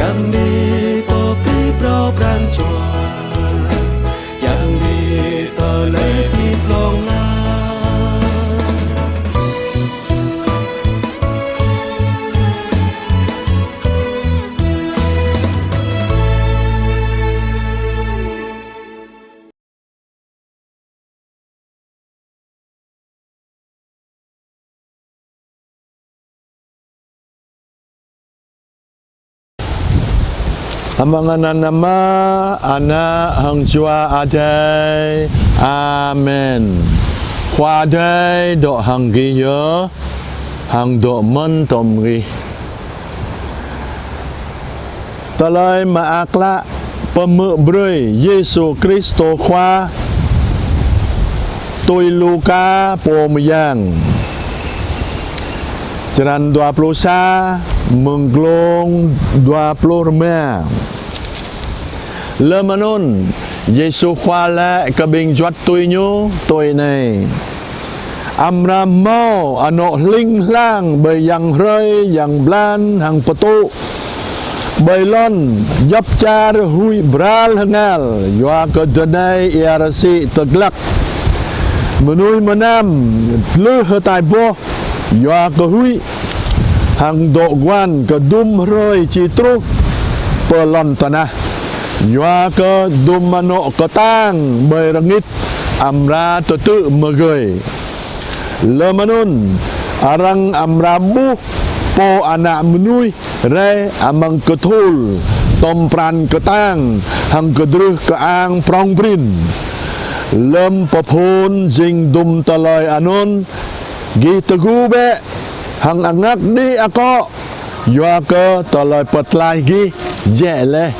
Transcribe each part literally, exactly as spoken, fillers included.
Yang ni pơpĭ phrâo pran jua, yang ni tơlơi hơdip hlŏng lar. Amăng anăn Ama, Ană hăng Jua Adai. Amen. Khua Adai dŏ hăng gih yơh, hăng dŏ mơ̆n tŏm gih. Tơlơi Mơak Klă pơhmư̆ brơi Yêsu Kristô Khua tui Luka pô mơyang. Črăn dua pluh sa, mơ̆ng glông dua pluh rơma. Lơm anŭn, Yêsu Khua laĭ kơ ƀing juăt tui Ñu tui anai: Amra hmâo anŏ hling hlang ƀơi yang hrơi, yang blan hăng pơtŭ, ƀơi lŏn djŏp čar huĭ bral hơngal, yua kơ dơnai ia rơsĭ tơglăk. Mơnuih mơnam dlưh hơtai boh yua kơ huĭ, hăng dŏ guan kơ dŭm hrơi či truh pơ lŏn tơnah, yua kơ dŭm anŏ kơtang ƀơi rơngit amra tơtư̆ mơgơi. Lơm anŭn, arăng amra ƀuh Pô Ană Mơnuih rai amăng kơthul tŏm pran kơtang hăng kơdrưh kơang prŏng prin. Lơm pơphun jing dŭm tơlơi anŭn, gih tơgŭ bĕ, hăng angak đĭ akŏ, yua kơ tơlơi pơtlaih gih jĕ laih.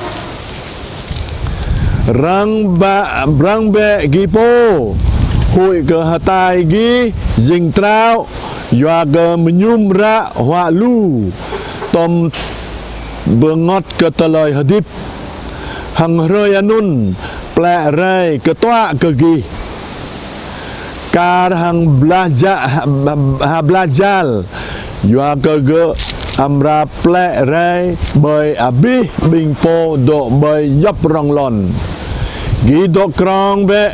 Răng bă, răng bĕ gih pô, huĭ kơ hơtai gih jing trao, yua kơ mơñum ră huă lu, tŏm bơngơ̆t kơ tơlơi hơdip. Hăng hrơi anŭn, plĕ rai kơtuă kơ gih kar hăng blah ja-, ha, ha, ha blah jal, yua kơ gơ̆ amra plĕ rai ƀơi abih ƀing pô dŏ ƀơi djŏp rŏng lŏn. Gih dŏ krŏng bĕ,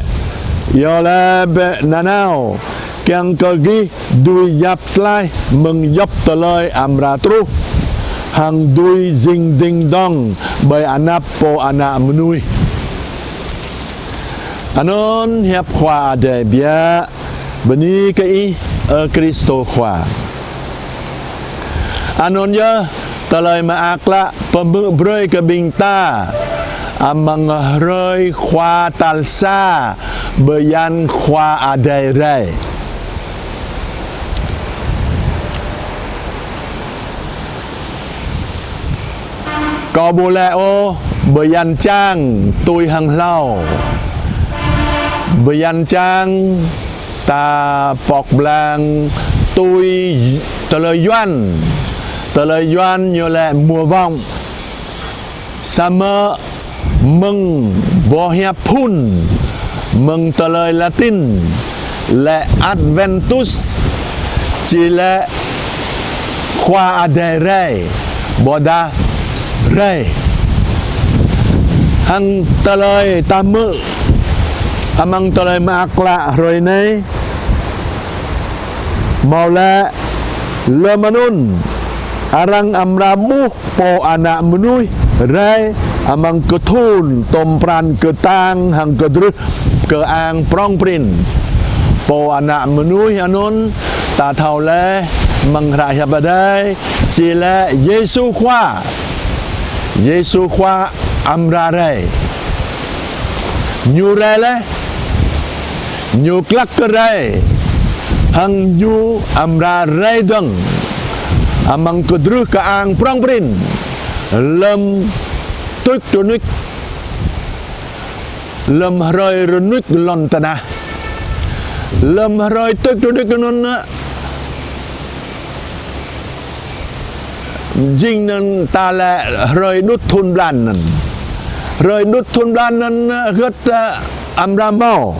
iâu laĭ bĕ nanao, kiăng kơ gih dưi yap tlaih mơ̆ng djŏp tơlơi amra truh, hăng dưi jing ding dŏng ƀơi anăp Pô Ană Mơnuih. Anŭn hiăp Khua Adai biă. Bơni kơ Ih, ơ Kristô Khua. Anŭn yơh, Tơlơi Mơak Klă pơhmư̆ brơi kơ ƀing ta amăng hrơi Khua tal sa bơyan Khua Adai rai. Kâo ƀu laĭ ôh bơyan čang tui hăng hlâo. Bơyan čang ta pŏk blang tui tơlơi Yuan. Tơlơi Yuan ñu laĭ mùa vọng. Samơ̆ mơ̆ng boh hiăp phŭn, mơ̆ng tơlơi Latin laĭ Adventus, či laĭ Khua Adai rai, ƀôdah rai. Hăng tơlơi ta hmư̆ amăng Tơlơi Mơak Klă hrơi anai, hmâo laĭ: Lơm anŭn, arăng amra ƀuh Pô Ană Mơnuih rai amăng kơthul tŏm pran kơtang hăng kơdrưh kơang prŏng prin. Pô Ană Mơnuih anŭn ta thâo laih mơ̆ng hră hiăp Adai, či laĭ Yêsu Khua. Yêsu Khua amra rai. Ñu rai laih. Ñu glăk kơ rai. Hăng Ñu amra rai dơ̆ng amăng kơdrưh kơang prŏng prin lơm tuč rơnuč, lơm hrơi rơnuč lŏn tơnah. Lơm hrơi tuč rơnuč anŭn jing anŭn ta laĭ hrơi đŭt thŭn blan anŭn. Hrơi đŭt thŭn blan anŭn hơget, ơ, amra hmâo.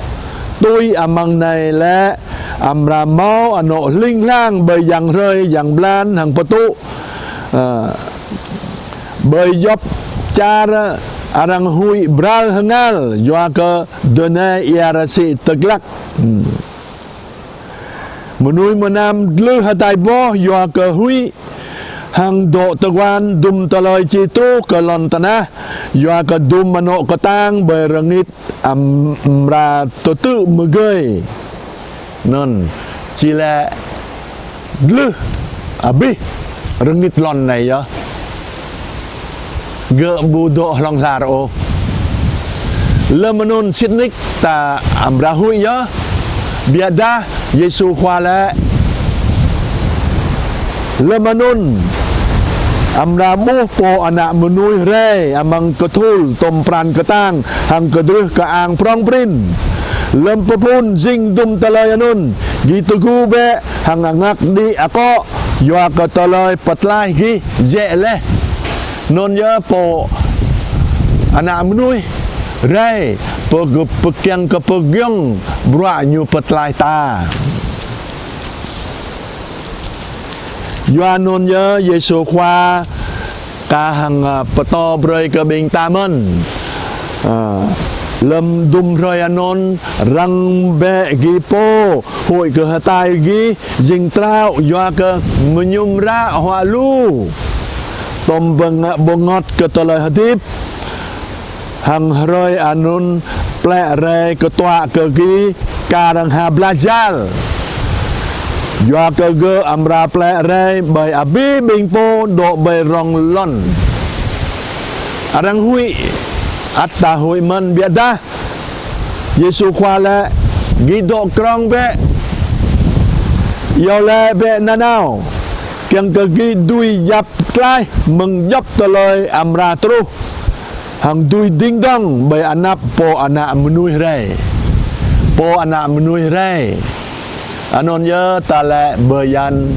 Tui amăng anai laĭ amra hmâo anŏ hling hlang ƀơi yang hrơi, yang blan hăng pơtŭ. Ơ, ƀơi djŏp čar arăng huĭ bral hơngal, yua kơ dơnai ia rơsĭ tơglăk. Hmm. Mơnuih mơnam dlưh hơtai boh yua kơ huĭ, hăng dŏ tơguan dŭm tơlơi či truh kơ lŏn tơnah, yua kơ dŭm anŏ kơtang ƀơi rơngit amra tơtư̆ mơgơi. Anŭn, či lĕ dlưh abih rơngit lŏn anai yơh. Gơ̆ ƀu dŏ hlŏng lar ôh. Lơm anŭn sĭt nik ta amra huĭ yơh. Biă dah Yêsu Khua laĭ: Lơm anŭn amra ƀuh Pô Ană Mơnuih rai amăng kơthul tŏm pran kơtang hăng kơdrưh kơang prŏng prin. Lơm pơphun jing dŭm tơlơi anŭn, gih tơgŭ bĕ hăng angak đĭ akŏ, yua kơ tơlơi pơtlaih gih jĕ laih. Anŭn yơh Pô Ană Mơnuih rai pơ-, pơkiăng kơ pơgiŏng bruă Ñu pơtlaih ta. Yua anŭn yơh Yêsu Khua kah hăng, ă, pơtô brơi kơ ƀing ta mơ̆n. Ă, lơm dŭm hrơi anŭn, răng bĕ gih pô, huĭ kơ hơtai gih jing trao, yua kơ mơñum ră huă lu. Tŏm bơngă-, bơngơ̆t kơ tơlơi hơdip, hăng hrơi anŭn plĕ rai kơtuă kơ gih kar hăng ha blah jal. Yua kơ gơ̆ amra plĕ rai ƀơi abih ƀing pô dŏ ƀơi rŏng lŏn. Arăng huĭ, ăt ta huĭ mơ̆n biă dah Yêsu Khua laĭ: Gih dŏ krŏng bĕ, iâu laĭ bĕ nanao, kiăng kơ gih dưi yap tlaih mơ̆ng djŏp tơlơi amra truh, hăng dưi ding dŏng ƀơi anăp Pô Ană Mơnuih rai. Pô Ană Mơnuih rai. Anŭn yơh ta laĭ bơyan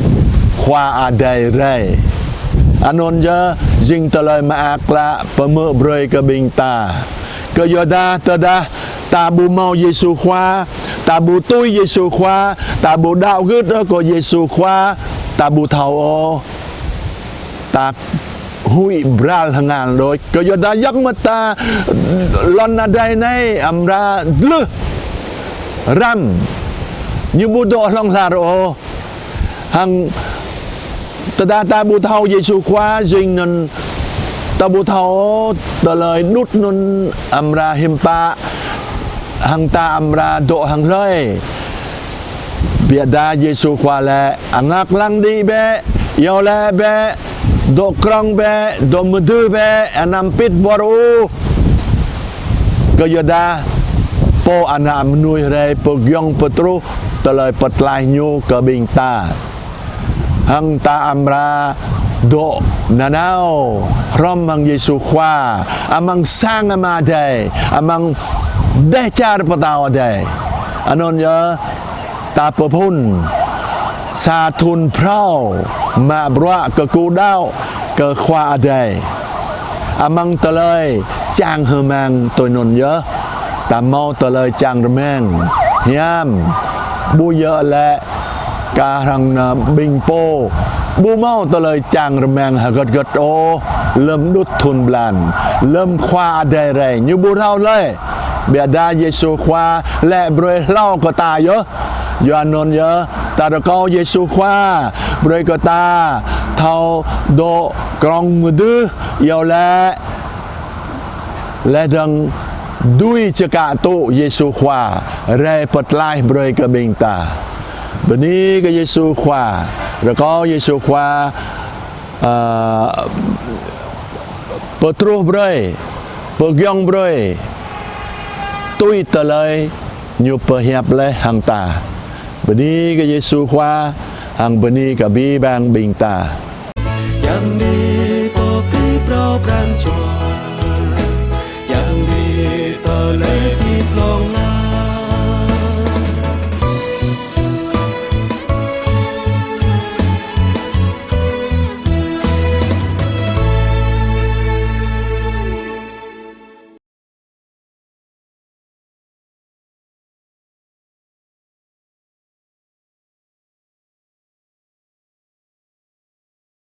Khua Adai rai. Anŭn yơh jing tơlơi mơak klă pơmơ̆ brơi kơ ƀing ta. Kơ yua dah tơdah ta ƀu hmâo Yêsu Khua, ta ƀu tui Yêsu Khua, ta ƀu đaŏ gưt ôh kơ Yêsu Khua, ta ƀu thâo ôh. Ta huĭ bral hơngal đôč. Kơ yua dah yơh mơta lŏn adai anai amra dlưh răm. Ñu ƀu dŏ hlŏng lar ôh. Hăng tơdah ta ƀu thâo Yêsu Khua, jing anŭn ta ƀu thâo tơlơi đŭt anŭn amra hiư̆m pă, hăng ta amra dŏ hăng hlơi. Biă dah Yêsu Khua laĭ: Angak lăng đĭ bĕ, iâu laĭ bĕ, dŏ krŏng bĕ, dŏ mơdưh bĕ, anăm pĭt wơr ôh. Kơ yua dah Pô Ană Mơnuih rai pơgiŏng pơtruh tơlơi pơtlaih Ñu kơ ƀing ta. Hăng ta amra dŏ nanao hrŏm hăng Yêsu Khua amăng sang Ama Adai, amăng dêh čar pơtao Adai. Anŭn yơh ta pơphun sa thŭn phrâo mă bruă kơkuh đaŏ kơ Khua Adai. Amăng tơlơi čang rơmang tui anŭn yơh, ta hmâo tơlơi čang rơmang hiam. Ƀu djơ̆ lĕ kar hăng ană ƀing pô ƀu hmâo tơlơi čang rơmang hơgĕt hơgĕt ôh, lơm đŭt thŭn blan, lơm Khua Adai rai, ñu ƀu thâo hlơi. Biă dah Yêsu Khua laĭ brơi hlâo kơ ta yơh. Yua anŭn yơh, ta rơkâo Yêsu Khua brơi kơ ta thâo dŏ krŏng mơdưh, iâu laĭ, laih dơ̆ng dưi čơkă tŭ Yêsu Khua rai pơtlaih brơi kơ ƀing ta. Bơni kơ Yêsu Khua, rơkâo Yêsu Khua, ă, pơtruh brơi, pơgiŏng brơi tui tơlơi Ñu pơhiăp laih hăng ta. Bơni kơ Yêsu Khua, hăng bơni kơ abih bang ƀing ta.